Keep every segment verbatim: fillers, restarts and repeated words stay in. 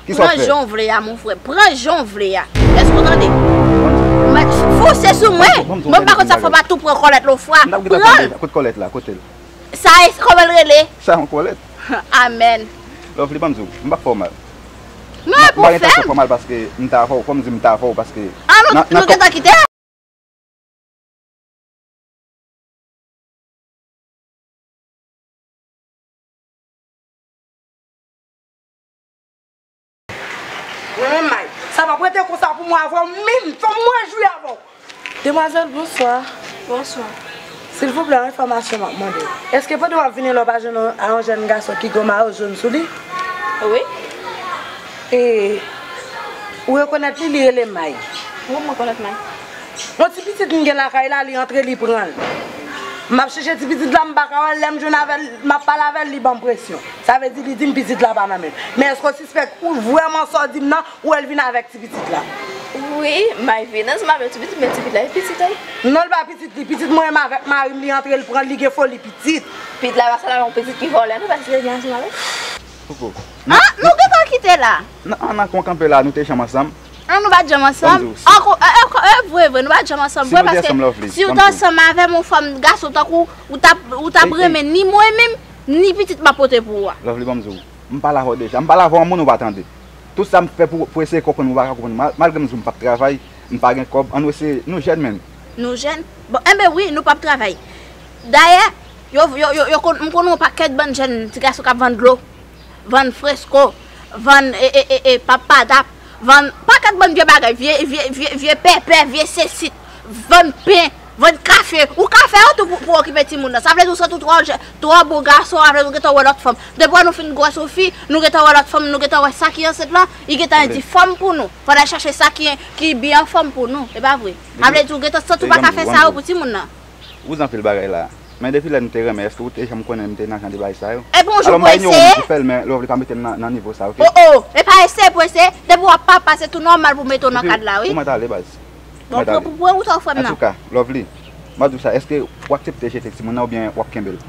Ki sa w fè? Pran jan w vle a, mon frè. Pran jan w vle a. Èske w tande? Fòse sou mwen. Mwen pa konn sa fè w pa tou pran kòlèt la yon fwa. Pran l. Kote kòlèt la? Kote l? Sa e kòman l rele? Sa yon kòlèt. Amèn. Lovely, ban m di w, m p ap fè w mal. Mwen pou fè m. M pa gen entansyon fè w mal paske m t avè w, fò m di m t avè w paske. An nou, nou gentan kite. Mwen menm, May, sa p ap rete konsa pou mwen avè w menm, fò mwen jwi avè w. Demwazèl, bonswa. Bonswa. Silvouplè, yon enfòmasyon m ap mande. Èske pandan w ap vini la, w pa jwenn yon, yon jèn gason ki gen yon mayo jòn sou li? Wi. E, ou rekonèt li, li rele May. Wi, mwen rekonèt May. Yon ti pitit m gen lakay la, li antre, li pran l. M ap chèche ti pitit la, m pa ka wè l, lè m jwenn avè l, m ap pale avè l, li ban m presyon. Sa vle di, li di m pitit la pa nan men l. Men èske w sispèk ou vrèman sa w di m nan, ou wè l vin avèk ti pitit la? Wi, May vin ansanm avèk ti pitit, men ti pitit la e pitit, wi. Non, l pa pitit li, pitit mwen menm avèk mari m, li antre, l pran l, li gen foli pitit. Pitit la pa sèlman yon pitit ki vòlè, non, paske li vin ansanm avèk. Koukou. Ah, nou gentan kite la. Nan, nan, kon kanpe la, nou te janm ansanm. Ah, nou pa t janm ansanm? Ankò, e, e, e, vre, vre, nou pa t janm ansanm, vre, paske si w te ansanm avè m, yon fanm, gason tankou w, ou t ap, ou t ap renmen ni mwen menm, ni pitit m ap pote pou ou a. Lovely, ban m di w, m pale avè w deja. M pale avè w, yon moun ou pa tande. Tout sa m fè pou, pou eseye konprann ou, ou pa ka konprann. Mal-, malgre m di w m p ap travay, m pa gen kòb, ann eseye, nou jèn, menn. Nou jèn? Bon, enben wi, nou p ap travay. Dayè, yo, yo, yo, yo konn, m konn yon pakèt bann jèn ti gason k ap vann dlo, vann fresko, vann, e, e, e, e, pap padap, vann pakèt bann vye bagay, vye, vye, vye, vye pèpè, vye sesit, vann pen, vann kafe. Ou ka fè yo tou pou, pou okipe timoun nan. Sa vle di ou santi w twò jè-, twò bon gason, sa vle di ou gentan wè lòt fanm. Depi nou fin gwòs yon fi, nou gentan wè lòt fanm, nou gentan wè sa ki ansent lan, li gentan di fanm pou nou. Fò n al chache sa ki, ki byen anfòm pou nou. E pa vre? Sa vle di ou gentan santi w pa ka fè sa yo pou timoun nan. Ou di anpil bagay la. Men depi lè nou te renmen, èske ou te janm konnen m te nan jan de bagay sa yo? Epi yon jou pou eseye. Alò, m pa inyoran moun ki fè l, men Lovely pa mete m nan, nan nivo sa, oke? Oh, oh, e pa eseye pou eseye. Depi w ap papa, se tou nòmal pou mete w nan kad la, wi. Ou mèt ale, baz. Bon, pran, pran wout ou, frè m nan. Antouka, Lovely, m ap di w sa, èske w aksepte jete timoun nan oubyen w ap kenbe l?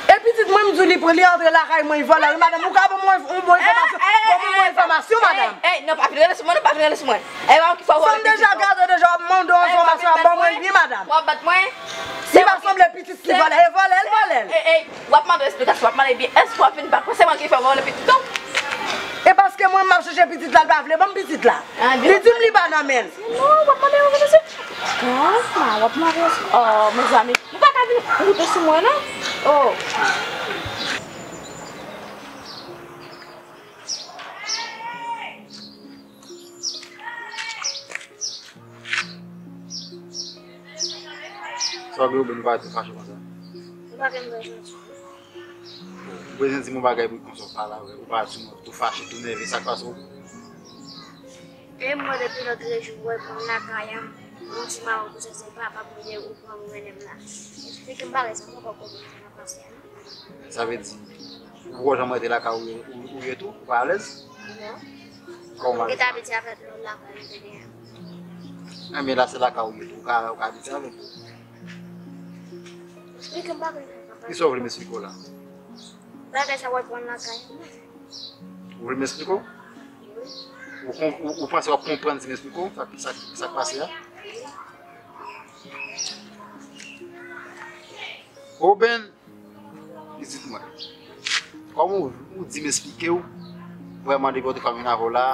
E pitit mwen, m di w li pran, li antre lakay mwen, li vòlè. Wi, madanm, ou ka ban mwen yon bon enfòmasyon? Ban mwen yon bon enfòmasyon, madanm. Ey, ey, non, pa vin rele sou mwen, non, pa vin rele sou mwen. Ey, ou ki fè w vòlè pitit. Fanm deja gade deja w ap mande yon enfòmasyon, ap ban mwen l byen, madanm. W ap bat mwen? Li pa sanble pitit ki vòlè, e vòlè l vòlè l. Ey, ey, w ap mande eksplikasyon, w ap mande byen, èske w ap vin bat mwen, se mwen ki fè w vòlè pitit ou? E paske mwen, m ap chèche pitit la, l pa vle ban m pitit la. Li di m li pa nan men l. Non, w ap mande yon rekonèsans. Kòman w ap mande? Oh, mezanmi. Nou pa ka vin moute sou mwen, non? Oh. Sa w gen, Oben, ou pa tou fache konsa? Ou pa gen rezon. Ou bezwen di m yon bagay pou konsa w pale avè m. Ou pa tou, tou fache, tou nève, sa k pase w? E mwen depi lòt jou w wè m lakay an, yon ti mawo konsa se papa m ou ye ou pran m mennen m la. Eksplike m bagay sa, mwen poko konprann nan pase a non. Sa vle di, ou poko janm rete lakay ou ye, ou, ou ye tou, ou pa alèz? Non. Kòman? Ou gentan abitye avèk lòt lakay ou te gen an. Enben la se lakay ou ye tou, ou ka, ou ka abitye avèk yo. Eksplike m bagay sa. Kisa w vle m eksplike w la? Bagay sa w al pran lakay an. Ou vle m eksplike w? Ou kon-, ou, ou panse w ap konprann si m eksplike w sa, sa, sa k pase a? Oben, pitit mwen. Kòm ou, ou di m eksplike w, vrèman depi w te fè m vin avè w la,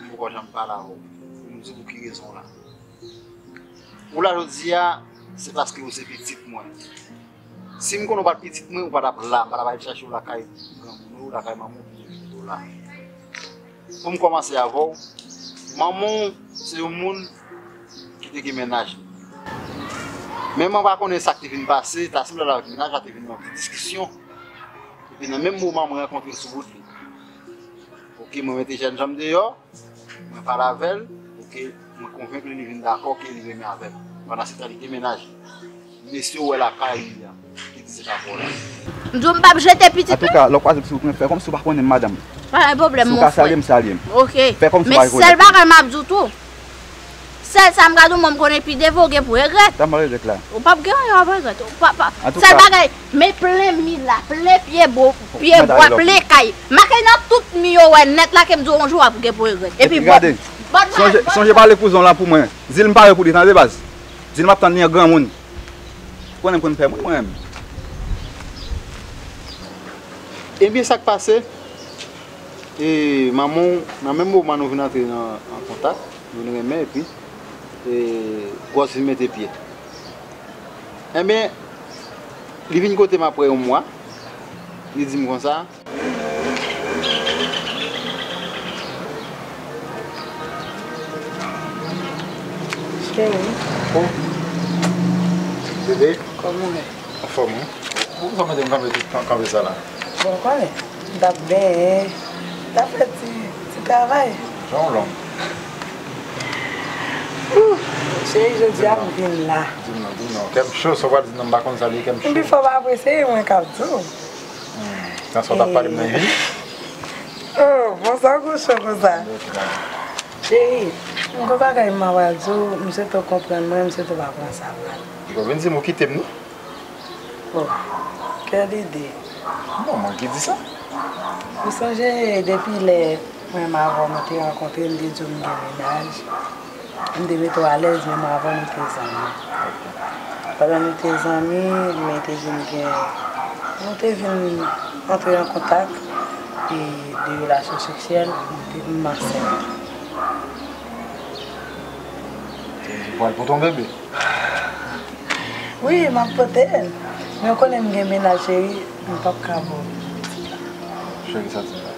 m poko janm pale avè w. Pou m di w pou ki rezon w la. Ou la jodi a, se paske ou se pitit mwen. Si m konnen w pa t pitit mwen, ou pa t ap la, m pa t ap al chache w lakay granmoun ou, lakay manman w pou m kite w la. Pou m kòmanse avè w, manman w se yon moun ki te gen mennaj li. Men mwen pa konnen sa k te vin pase, ta sanble l avèk mennaj la te vin yon ti diskisyon. Epi nan menm moman mwen rankontre l sou wout li. Oke, mwen mete jèn janm deyò, mwen pale avè l, oke, mwen konvenk li, li vin dakò ke li renmen avè m. Pandan se tan li gen mennaj li. Mesye w wè lakay li a, ki di se pa vòlè. M di w m p ap jete pitit mwen. Antouka, lè w kwaze m, si w konnen, fè kòmsi w pa konnen m, madanm. Pa gen pwoblèm, mon frè. Si w ka salye m, salye m. Oke. Fè kòmsi w pa rekonèt. Men sèl bagay m ap di w tou, Sèl sa m ka di w, mwen, m konnen pi devan w gen pou regrèt. Sa m regrèt la? Ou p ap gen anyen w ap regrèt. Ou p ap, pa, sèl bagay, men plen mi la, plen pye bo, pye bwa, plen kay. M a kay nan tout mi yo wè nèt la ke m di w yon jou w ap gen pou regrèt. Epi bòt, bòt, sonje, sonje pale kouzen w lan pou mwen. Di l m pare pou li, tande baz. Di l m ap tann li an granmoun. Ou konnen m konn pè mwen, mwen menm. Ebyen, sa k pase? E, manman w, nan menm moman nou vin antre nan, an kontak, nou vin renmen, epi, e, gwòs vin mete pye. Enben, li vin kote m apre yon mwa, li di m konsa. Cheri. Oh. Bebe. Kòman w ye? Anfòm, wi. Poukisa w mete m kanpe, kanpe sa la? Bon, w konnen, m t ap benyen, m t ap fè ti, ti travay. Jan w long. Ouh, cheri, jodi a m vin la. Di m non, di m non. Kè m cho, sa w pral di m nan, m pa konn sa l ye, kè m cho. Epi fò w apresye mwen k ap di w. Hmm, nan sa w t ap pale m nan vi? Oh, bon, sa w gon cho konsa? Cheri, m gon bagay m pral di w, m swete w konprann mwen, m swete w pa pran sa mal. Bon, vin di m ou kite m, non? Oh, kèl ide! Non, mwen ki di sa. Ou sonje depi lè mwen menm avè w nou te rankontre, m te di w m gen mennaj. M te mete w alèz, menm avan nou te zanmi. Pandan nou te zanmi, mwen te vin gen, nou te vin antre an kontak e de relasyon seksyèl, mwen te, m ansent. Ou pral pote yon bebe? Wi, m ap pote l. Men w konnen m gen mennaj, cheri, m p ap ka ba w pitit la. Cheri, sa di la.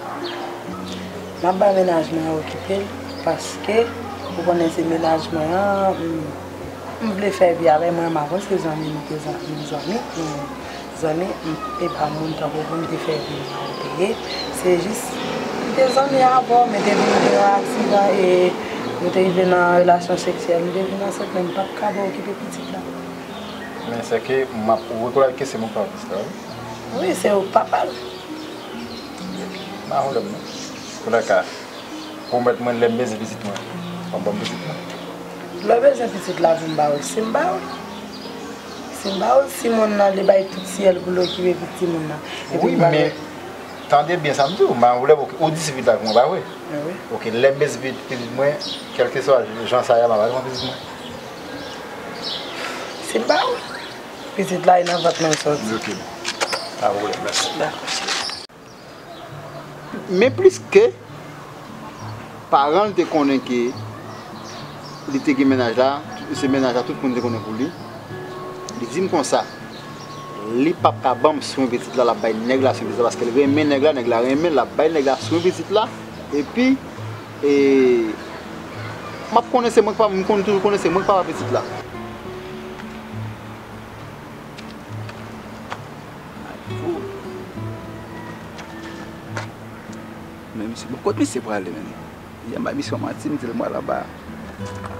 M ap bay mennaj mwen an okipe l, paske ou konnen se mennaj mwen an, m, m vle fè vi avè l, mwen m avè w se zanmi, nou te zanmi, zanmi, nou zanmi, m, e pa moun tankou pou m te fè vi m nan yon peyi. Se jis, m te zanmi avè w, men te vin gen yon aksidan e nou te rive nan relasyon seksyèl, nou te vin ansent, men m p ap ka ba w okipe pitit la. Men sèke m ap, ou rekonèt ke se mwen k papa pitit la, wi? Wi, se ou k papa l. M pa pwoblèm non. Koulè ka, pwomèt mwen lè m bezwen pitit mwen, w ap ban m pitit mwen? Lè w bezwen pitit la pou m ba w, si m ba w? Si m ba w, si moun nan li bay tout syèl pou l okipe pitit moun nan. Epi wi, m pa men tande byen sa m di w, m pa pwoblèm, ok, ou di se pitit la pou mwen, pa vre? Wi. Ok, lè m bezwen pitit mwen, kèlkeswa jan sa ye a, m ap al pran pitit mwen. Si m ba w, pitit la e nan vant mwen l sòti. Ok. Pa pwoblèm, mèsi. Dakò, cheri. Men plis ke paran l te konnen ke li te gen mennaj la, se mennaj la tout moun te konnen pou li, li di m konsa, li p ap ka ban m swen pitit la, l ap bay nèg la swen pitit la, paske l renmen nèg la, nèg la renmen l, l ap bay nèg la swen pitit la, epi, e, m ap konnen se mwen k pa, m konn toujou konnen se mwen k papa pitit la. Men misye, bon, kot misye prale, menm? Yè m bay misye yon manti, m di l m pral anba.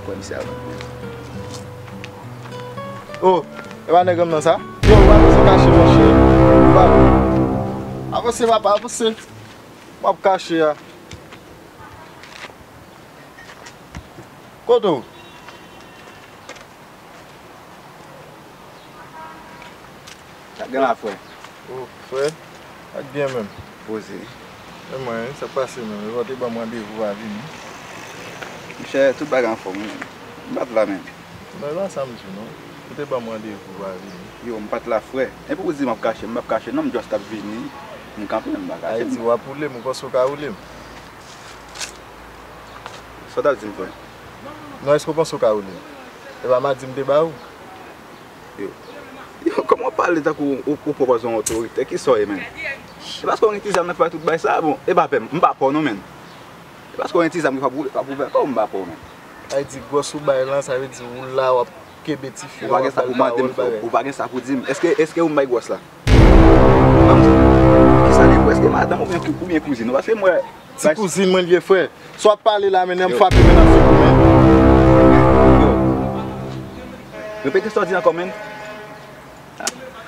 Kwè misye avè m. Oh, e pa nèg an nan sa? Yo, w ap kache, monchè. W ap, avanse, papa, avanse. W ap kache a. Kote w? Sa gen la, frè? Oh, frè, sa k gen menm? Poze. E mwen, sa k pase menm? Epa w te ban m randevou pa vini? Monchè, tout bagay anfòm, wi, menm. M pa t la menm. Non, e pa sa m di w, non. Ou te ban m randevou pa vini. Yo, m pa t la, frè. Epi ou di m ap kache, m p ap kache, non, m just ap vini. M kanpe, m pa kache. Ayiti, w ap woule m, ou panse w ka woule m? Sa w t ap di m, frè? Non, èske w panse w ka woule m? E pa madi m te ba ou? Yo. Yo, kòman w pale tankou ou, ou pwopòze yon otorite? Kisa w ye, menm? E paske w gen ti zam nan k fè tout bagay sa a, bon, e pa pè m, m pa pè w non, menm. E paske w gen ti zam ki p ap woule, p ap ouvè kò w, m pa pè w, menm. Sa vle di gwòs ou bay lan, sa vle di ou la, w ap kenbe tifi a, w ap ba l pawòl, bagay. Ou pa gen sa pou di m. Èske, èske ou m bay gwòs la? Ban m di, kisa li ye? Èske madanm oubyen kou-, oubyen kouzin ou? Paske m wè ti kouzin mwen li ye, frè. Sa w ap pale la, men, nan m frape men nan figi w, men. Yo. Repete sa w di ankò, men.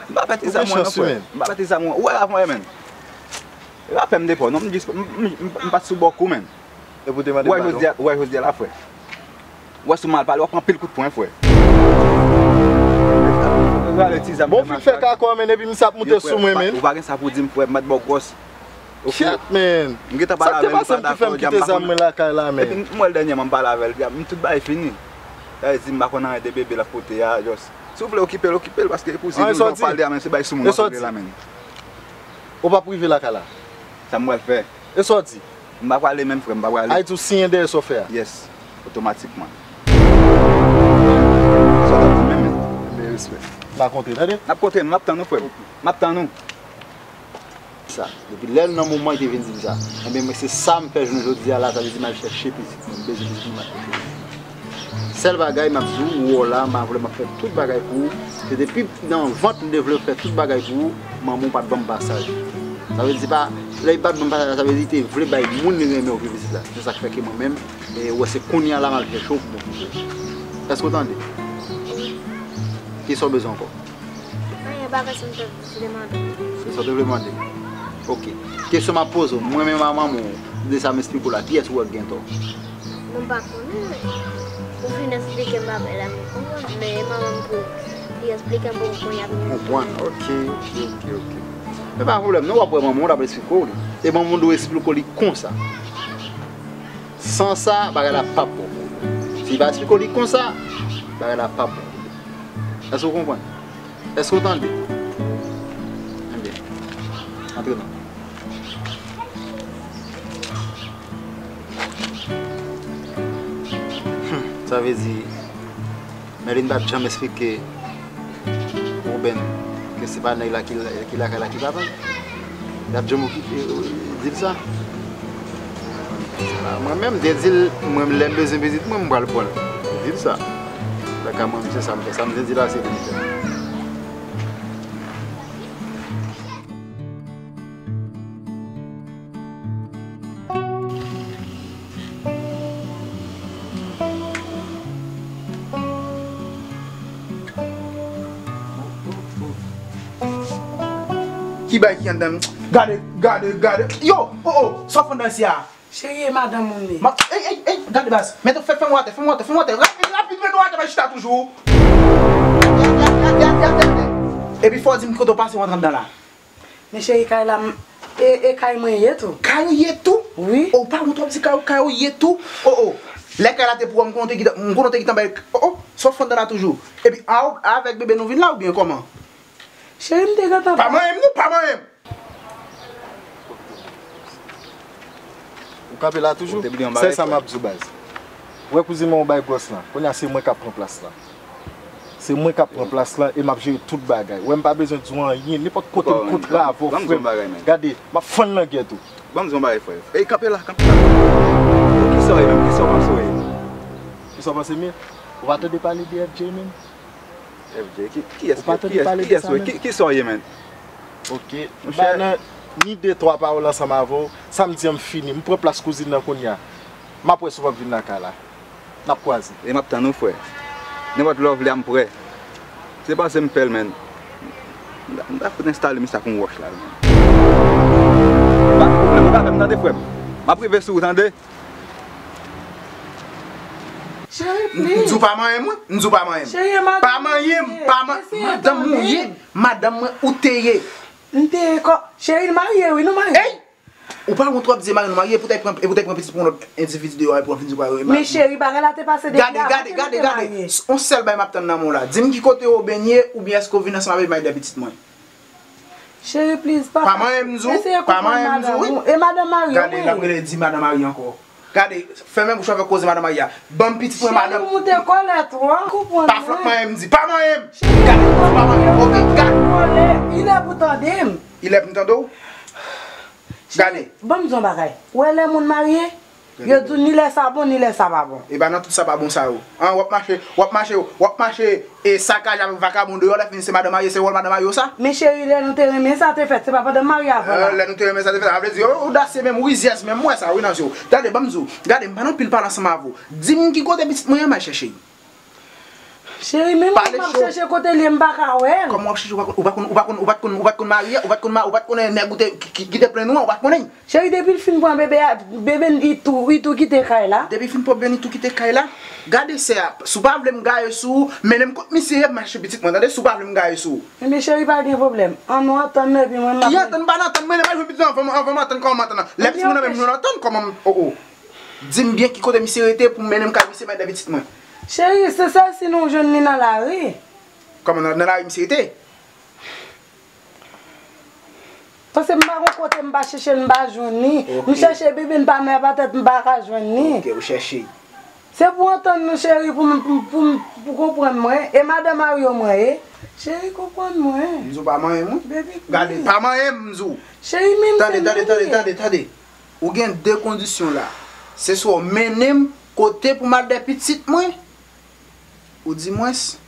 M pa pè ti zam mwen non, frè. M pa pè ti zam mwen. Ou wè avan, men. E pa pè m de pè w non, m jis, m, m, m, m pa t sou bò kou, men. Epi w te mande padon? Ou wè jodi a, ou wè jodi a la, frè. Ou wè si w mal pale, w ap pran anpil kout pwen, frè. Rale ti zam. Bon, fi fè kakò, men, epi misye ap moute sou mwen, men. Ou pa gen sa pou di m, frè, m pa t ba w gwòs. Shit, man. M gentan pale avè l, m pa dakò, dja m pa konn. Sa k te pase m ki fè m kite zam mwen lakay la, men. Epi m wè l dènyèman, m pale avè l, dja m tout bagay fini. Sa vle di m pa konn anyen de bebe l ap pote a, just. Si w vle okipe l, okipe l, paske kouzin nou jan w pale a, men se bay sou moun w ap regle la, men. Ou p ap rive lakay la. Sa m pral fè? E sa w di? M pa prale menm, frè, m pa prale. Ayiti, w siyen dèyè sa w fè a? Yes, otomatikman. Sa w t ap di menm, men. Enben, respè. N a kontre, tande? N ap kontre, m ap tann ou, frè m. M ap tann ou. Sa. Depi lè nan moman li te vin di m sa. Enben, mwen, se sa m fè jounen jodi a la, sa vle di m al chèche pitit mwen, m bezwen pitit mwen, m al chèche. Sèl bagay m ap di w, ou wè w la, m a vle m ap fè tout bagay pou ou. Se depi nan vant m te vle fè tout bagay pou ou, manman w pa t ban m pasaj. Sa vle di pa, lè li pa t ban m pasaj la, sa vle di li te vle bay moun li renmen okipe pitit la. Se sa k fè ke mwen menm, e, ou wè se kounye a la m al chèche w pou m okipe w. Èske w tande? Kisa w bezwen ankò? Anyen, pa pèsonn te vle mande. Se sa w te vle mande? Ok. Kesyon m ap poze w, mwen menm a manman w, de sa m esplike w la, kiyès ou wè k gen tò? Mwen pa konnen. Ou fin esplike m bagay la, mwen konprann. Men e manman m pou li esplike m pou m konnen ap. Konprann. Ok, ok, ok, ok. Men pa pwoblèm, non, w ap wè manman w, l ap esplike w li. E manman w dwe esplike w li konsa. San sa, bagay la p ap bon pou ou. Si li pa esplike w li konsa, bagay la p ap bon pou ou. Èske w konprann? Èske w tande? Enben, antre non. Hmm, sa vle di, Merlin pa t janm esplike Ruben ke se pa nèg la ki, ki lakay la ki papa l. L ap janm okipe, di l sa? Mwen menm, m te di l, mwen, lè m bezwen pitit mwen, m pral pran l. Di l sa. Lakay mwen, se sa m fè. Sa m te di l la, se li m fè. Ki bay ki anndan? Gade, gade, gade. Yo, oh, oh, sa w fè anndan isi a? Cheri, e madanm ou m ye. Ma, ey, ey, ey, gade baz. Men fè, fè m watè, fè m watè, fè m watè. Rapid, rapid, men watè, pa chita toujou. Epi fò w di m kote w pase w antre anndan la. Men cheri, kay la, m, e, e kay mwen ye tou. Kay ou ye tou? Wi. Oh, ou pa wont w ap di kay ou, kay ou ye tou? Oh, oh. Lè kay la te pou ou, m konnen w te gentan, m konnen w te gentan bay, oh, oh, sa w fè anndan la toujou. Epi, a, avèk bebe nou vin la oubyen kòman? Cheri, m te gentan. Pa manyen m non, pa manyen m. Ou kanpe la toujou? Ou te bliye yon bagay, frè. Sèl sa m ap di w, baz. Ou wè kouzin mwen ou bay gwòs lan. Kounye a se mwen k ap pran plas lan. Se mwen k ap pran plas lan e m ap jere tout bagay. Ou wè m pa bezwen di w anyen. Nenpòt kote m kontre avè w, frè m. Gade, m ap fann langèt ou. Ban m di w yon bagay, frè. Ey, kanpe la, kanpe la. Kisa w ye menm? Kisa w panse w ye? Kisa w panse m ye? Ou pa tande pale de F J menm? F J, ki, kiyès, kiyès, kiyès ou ye? Ki, kisa w ye, menn? Ok. Monchè. Ba nan ni de twa pawòl ansanm avè w, samdi an m fini. M pran plas kouzin nan kounye a. M ap wè si w p ap vin lakay la. N ap kwaze. E m ap tann ou, frè. Nenpòt lè w vle a, m prè. Se panse m fè l, menn. M ta, m ta fout enstale misye ak yon wòch la, menn. Pa gen pwoblèm, ou ka fè m tande, frè m. M ap rive sou ou, tande? Cheri, please. M di w pa manyen m, wi. M di w pa manyen m. Cheri, e madanm ou ye. Pa manyen m, pa man-, madanm ou ye. Madanm mwen ou te ye. M te ye kò. Cheri, n marye, wi, nou marye. Ey! Ou pa wont w ap di e mari nou marye, epi w t al pran, epi w t al pran pitit pou yon lòt endividi deyò a, epi w ap vin di w pa yo e mari. Men cheri, bagay la te pase depi avan ke nou te marye. Gade, gade, gade, gade. On sèl bagay m ap tann nan men w la. Di m ki kote Ruben ye, oubyen èske w vin ansanm avè l, m al dèyè pitit mwen. Cheri, please, papa. Pa manyen m di w, pa manyen m di w, wi. E madanm mari an, wi. Gade, l ap rele di madanm mari ankò. Gade, fèmen bouch ou avèk koze madanm mari a. Ban m pitit mwen, madanm. Cheri, ou moute kòlè twòp. Konprann mwen. Pa frap manyen m di, pa manyen m. Gade, pa manyen m, ok, gade. Kòlè, li lè pou tande m. Li lè pou m tande w? Gade. Cheri, ban m di w yon bagay. Ou wè lè moun marye, yo di w ni lè sa bon, ni lè sa pa bon. E pa nan tout sa pa bon sa yo. An, w ap mache, w ap mache, w ap mache, e sakaj avèk vakabon deyò, lè fini se madanm marye, se wòl madanm marye w sa? Men cheri, lè nou te renmen sa te fèt, se pa pandan m marye avè w la. Lè nou te renmen sa te fèt, sa vle di, o, odasye menm, rizyèz menm, m wè sa wi nan zye w. Tande, ban m di w, gade, m pa nan pil pale ansanm avè w. Di m ki kote pitit mwen an, m al chèche l. Cheri, men mwen m ap chèche kote l ye, m pa ka wè l. Kòman w ap chèche, ou pa konn, ou pa konn, ou pa konn, ou pa t konn, ou pa t konn marye, ou pa t konn ma-, ou pa t konn, ou pa t konnen nèg ou te, ki, ki, ki te plenn ou an, ou pa t konnen. Cheri, depi l fin pran bebe a, bebe n, li tou, li tou kite kay la. Depi l fin pran bebe n, li tou kite kay la. Gade sè a, si w pa vle m gaye sou ou, mennen m kot misye, m ap chèche pitit mwen, tande, si w pa vle m gaye sou ou. Ebyen, cheri, pa gen pwoblèm. Ann nou antann nou, epi mwen, m ap. Ki antann, pa nan antann, mwen, m al jwenn pitit mwen anvan, anvan m antann kòman m antann nan. Lè pitit mwen nan men m, nou antann kòman m, o, o. Di m byen ki kote misye rete pou m mennen m kay misye, m al dèyè pitit mwen. Cheri, se sèl si nou jwenn li nan lari. Kòman nan, nan lari misye rete? Paske m pa gon kote m pa chèche l, m pa jwenn li. M chèche bebe n pa mè pa tèt, m pa ka jwenn li. Ok, ou chèche. Se pou antann nou, cheri, pou m, pou, pou m, pou konprann mwen. E madan Mario mwen ye. Cheri, konprann mwen. M di w pa manyen m, wi. Baby, gade, pa manyen m, m di w. Cheri, men m se tande, tande, tande, tande, tande. Ou gen de kondisyon la. Se swa w mennen m kote pou m al dèyè pitit mwen, ou di mwens,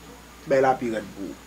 bay la pi rèd pou ou.